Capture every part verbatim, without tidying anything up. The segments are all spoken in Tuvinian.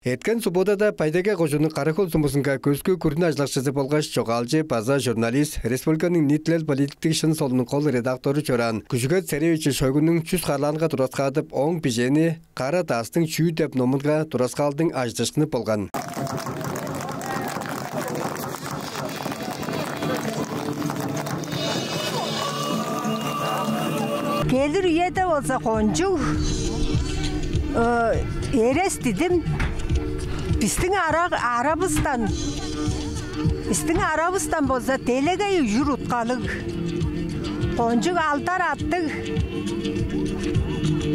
Эрткен субботада Бай-Тайга кожууннуң Кара-Хөл сумузунга көскү күрүне ажылдакчызы болгаш чогаалчы база журналист, республиканың ниитилел-политиктиг «Шын» солунуң кол редактору чораан Күжүгет Церевич Шойгунуң чүс харлаанга тураскаадып, ооң бижээни «Кара дастың чүү» деп номунга тураскаалдың ажыдыышкыны болган. Келир үеде болза кончуг, э, эрес-дидим бистиң ара-, аравыстан, бистиң аравыстан болза делегей ужур-уткалыг, кончуг алдар-аттыг,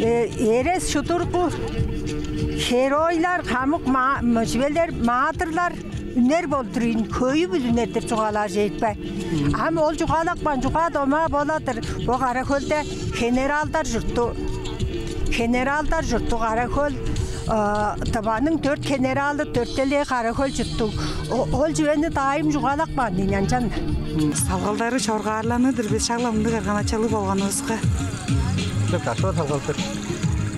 э, эрес-шудургу, геройлар, хамык ма-, м-, чүвелер, маадырлар үнер болдур ийин, хөйү-бүдүнер деп чугаалаар чейикпе. Ам ол чугаалапкан чугаа-домаа бола-дыр. Бо Кара-Хөлде генералдар чуртту. Генералдар чуртту Кара-Хөл, э, Тываның дөрт генералы, дөртелээ Кара-Хөл чурттуг. О-, ол чүвени даайым чугаалапкан ийин, ынчан. Салгалдары чоргаарланыр-дыр бис, шак-ла мындыг арган-ачалыг болганывыска. Чок, дашпа салгалдыр.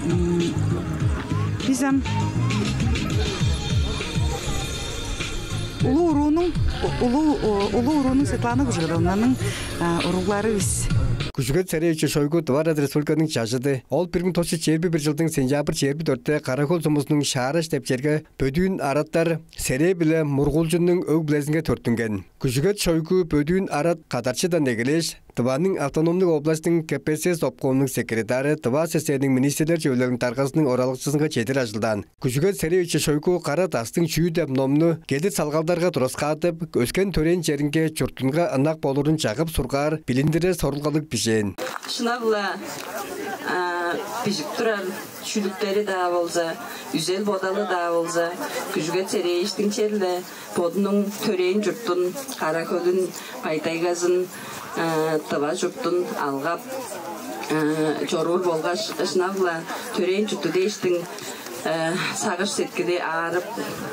М, бис ам улуу уруунуң, улуу, улуу уруунуң Светлана Күжүгетовнаның, а, уруглары бис. Күжүгет Церевич Шойгу Тыва Арат Республиканың чажыды. Ол бир муң тос чүс чээрби бир чылдың сентябрь чээрби дөртте Кара-Хөл сумузунуң Шаараш деп черге Бөдүүн Араттар Серээ биле Мургулчунуң өг-бүлезинге төрүттүнген. Күжүгет Шойгу Бөдүүн Арат кадарчыдан эгелээш, Тываның автономнуг областың К П С С обкомунуң секретары, Тыва С С Р-ниң Министрлер Чөвүлелиниң даргазының оралакчызынга чедир ажылдаан. Күжүгет Церевич Шойгу «Кара дастың чүү» деп номну келир салгалдарга тураскаадып, өскен-төрээн черинге, чуртунга ынак болурун чагып-сургаар, билиндирер сорулгалыг бижээн. Шынап-ла, а, бижип турар шүлүктери-даа болза, үзел-бодалы-даа болза, Күжүгет Церевичтиң черле бодунуң төрээн чуртун, Кара-Хөлүн, Бай-Тайгазын, э, Тыва чуртун алгап, э, чоруур болгаш, шынап-ла, төрээн чурту дээштиң, э, сагыш-сеткили аарып,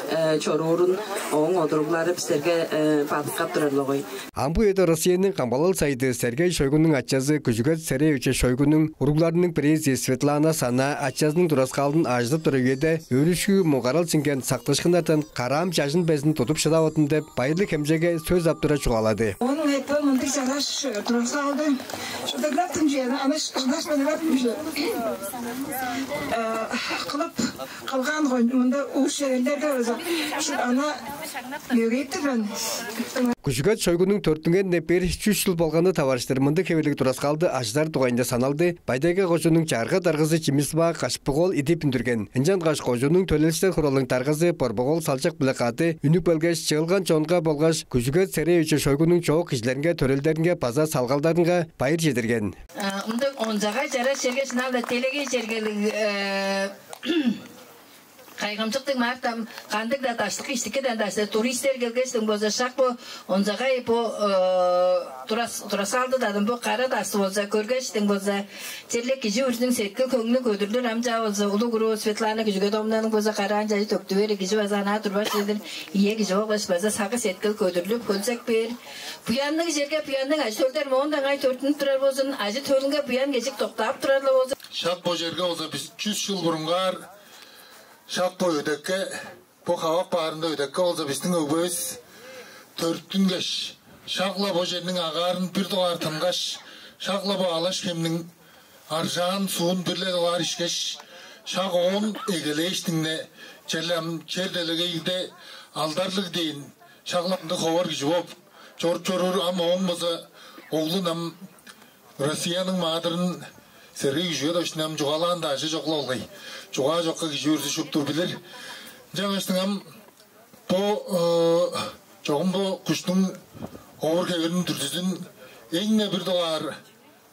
э, чоруурун ооң одуруглары бистерге, э, бадыткап турар-ла болгай. Ам бо үеде Россияның камгалал сайыды Сергей Шойгунуң ачазы Күжүгет Церевич Шойгунуң уругларының бирээзи Светлана Санаа ачазының тураскаалын ажыдып турар үеде, өөрүшкү муңгарал сиңген сактыышкыннардан караам чажын безин тудуп шыдавадым деп, байырлыг хемчегге сөс ап тура чугаалады. Оон эппе мындыг чараш тураскаалды шыдыглап тынчыяны, аны шыдаш быдырап кылып кылган мында уус шерелдерге ыза ана мөгейиптир мен. Күжүгет Шойгунуң төрүттүнгенине бир чүс чыл болганы таварыштыр мындыг хевирлиг тураскаалды ажыдар дугайында саналды Бай-Тайга кожууннуң чагырга даргазы Чимис-Ваа Кашпык-оол идип үндүрген. Ынчангаш кожууннуң төлээлекчилер хуралының даргазы Борбак-оол Салчак-биле кады үнүп келгеш, чыылган чонга болгаш Күжүгет Церевич Шойгунуң чоок кижилеринге, төрелдеринге база салгалдарынга байыр чедирген. Ындыг онзагай чараш черге шынап-ла делегей чергелиг, э, кайгамчыктыг мартам, кандыг-даа даштыкы иштикиден дашты туристер келгештиң болза, шак бо онзагай бо, э, турас турасалды дадым бо кара дашты болза көргештиң болза, черле кижи бүрүзүнүң сеткил көңнү көдүрлүр. Ам чаа болза улуг уруу Светлана Күжүгетовнаның болза караан чажы төктү бээр, кижи база анаа турбас чедир, ие кижи болгаш база сагы сеткил көдүрлүп хөлзек бээр. Буянныг черге буянныг ажы-төлдер моон даңай төрүттүнүп турар болзун, ажы-төлүнге буян кежик доктаап турар-ла болзун. Шак бо черге болза бис чүс чыл бурунгаар шак бо өдекке, бо хавак баарында өдекке болза бистиң өгбевис төрүттүнгеш, шак-ла бо черниң агаарын бир дугаар тынгаш, шак-ла бо алаш хемниң аржаан суун бир-ле дугаар ишкеш, шак оон эгелээштиң-не черле ам чер делегейде алдарлыг дээн шак-ла ындыг ховар кижи бооп чоруп чоруур. Ам ооң база оглун ам Россияның маадырын Сергей Күжүгетовичтиң ам чугаалаан-даа ажыы чок-ла болгай. Чугаа чокка кижи бүрүзү шупту билир. Ынчангаштың ам бо, э, чогум бо куштуң овур-хевирин, дүрзүзүн эң-не бир дугаар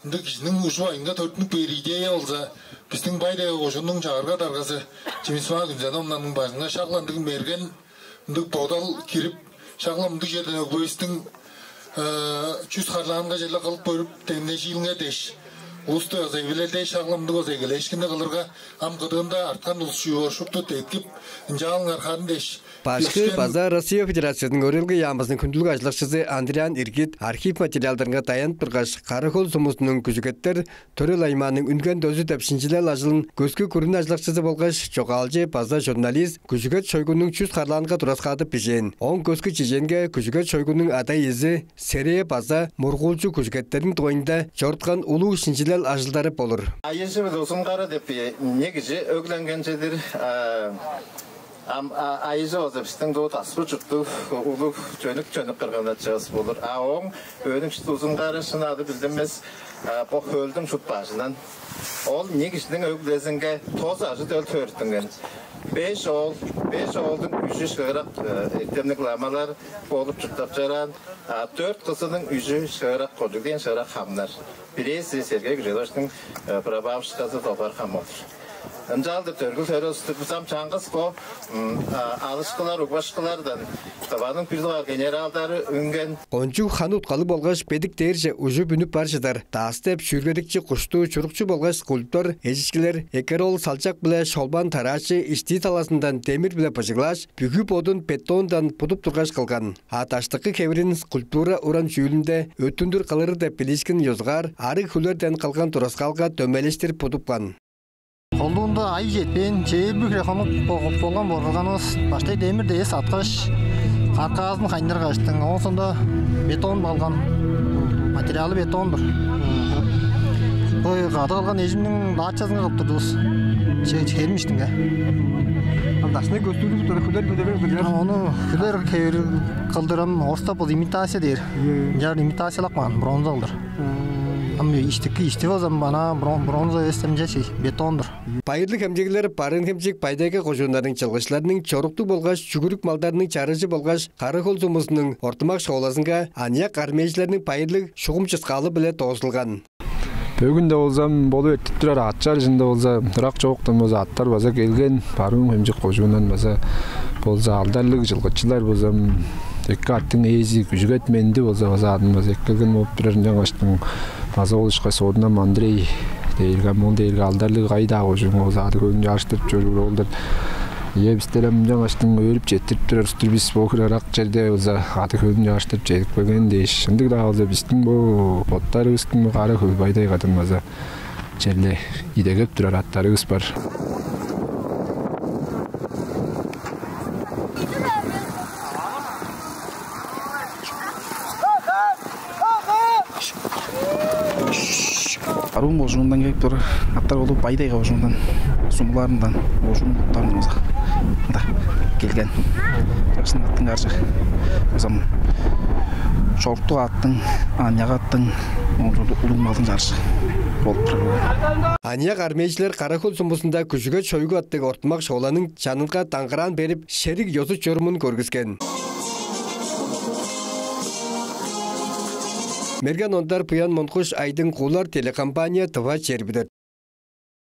ындыг кижиниң ужу-айынга төрүттүнүп бээр идея болза, бистиң Бай-Тайга кожууннуң чагырга даргазы Чимис-Ваа Күнзеновнаның бажынга шак-ла ындыг мерген, ындыг бодал кирип, шак-ла мындыг черден өгбевистиң, э, чүс харлаанга черле кылып көрүп, демнежиилиңер дээш, Улусту база эвилелдей шагламдыг база эгелээшкинни кылырга, ам кыдыында арткан улус чүү боор, шупту деткип, ынчаалыңар харын дээш. Башкы база Россия Федерациязының Өөредилге яамызының хүндүлүг ажылдакчызы Андриан Иргит архив материалдарынга даянып тургаш, Кара-Хөл сумузунуң күжүгеттер төрел аймааның үнген дөзү деп шинчилел ажылын көскү күрүне ажылдакчызы болгаш чогаалчы база журналист Күжүгет Шойгунуң чүс харлаанга тураскаадып бижээн. Ооң көскү чижээнге Күжүгет Шойгунуң ада-иези Серээ база мургулчу күжүгеттериң дугайында чоруткан улуг шинчилел ажылдары болур. Айыжы биле Узун-Кара деп не кижи өгленген чедир. Ам айыжы болза бистиң дуу таспы чуттуг улуг чөнүк-чөнүк кырган-ачавыс болур. А ооң өөнүң шупту Узун-Кара, шын ады билдинмес, бо хөлдүң шут бажынан. Ол не кижиниң өг-бүлезинге тос ажы-төл төрүттүнген. Беш оол, беш оолдуң үжү шыырак эртемниг ламалар болуп чурттап чораан, а дөрт кызының үжү шыырак кожуг дээн шыырак хамнар. Бирээзи Сергей Григорьевичтиң прабабушказы Долгар хам ол-дур. Ынчалдыр төргүл төрөстүр бис ам чаңгыс бо алышкылар, угбашкылардан Тываның бир дугаар генералдары үнген. Кончуг хан уткалыг болгаш бедик дээрже ужуп үнүп бар чыдар Даас деп шүүргедикчи кушту чурукчу болгаш скульптор эжишкилер Экер-оол Салчак биле Шолбан Тараачы иштии талазындан демир-биле быжыглааш, бүгү бодун бетондан будуп тургаш кылган. А даштыкы хевирин скульптура уран чүүлүнде өттүндүр кылыры деп билиишкин ёзугаар арыг хүлерден кылган тураскаалга дөмейлештирип будупкан. Колдуунда ай четпээн, чээрби хире хонук болган боргулганывыс баштай демир дээш саткаш, каркаазын хайныргаштың, ооң соонда бетон балган, материалы бетон-дур. Бо кады калган эжимниң дачазынга кылып турдувус. Херим иштинге. Ам дашны көстүрүп тура хүлер көдөрер билер. Ам ону хүлер кевир кылдырам, орустап ол имитация дээр. Ынчаар имитациялап каан, бронза кылдыр. Ам иштики ишти болза ам ана бронза эвес, демче бетон-дур. Байырлыг хемчеглер Барыын-Хемчик, Бай-Тайга кожууннарның чылгычыларының чоруктуг болгаш чүгүрүк малдарының чарыжы болгаш Кара-Хөл сумузунуң ортумак школазынга аныяк армейжилерниң байырлыг шугум чыскаалы-биле доозулган. Бөгүнде болзам болуп эртип турар аът чарыжында болза, ырак чоокта болза аъттар база келген, Барыын-Хемчик кожуундан база болза алдарлыг чылгычылар болзам, эки аъттың ээзи Күжүгет Менди болза база адын база эккелген болуп турар. Ынчангаштың база ол ышкаш Содунам Андрей дээрге, ам ол дээрге алдарлыг, кайда кожуунга болза ады-хөлүн чарыштырып чоруур ол-дур. Ийе, бистер ам ынчангаштың өөрүп четтирип турар улус-тур бис, бо хире ырак черде болза ады-хөлүн чарыштырып чедип келген дээш. Ындыг-даа болза бистиң бо боттарывыстың бо Кара-Хөл, Бай-Тайгадан база черле идегеп турар аъттарывыс бар. Барыын кожуундан келип турар аъттар болуп, Бай-Тайга кожуундан, сумуларындан, кожууннуң боттарындан база мында келген. Чарыштың аъттың чарыжы. Озам чоруктуг аъттың, аныяк аъттың, улуг малдың чарыжы болуп турар. Аныяк армейжилер Кара-Хөл сумузунда Күжүгет Шойгу аттыг ортумак школаның чанынга даңгыраан берип, шериг ёзу-чурумун көргүскен. Мерген Ондар, Буян Монгуш, Айдың Куулар, телекомпания «Тыва чээрби дөрт».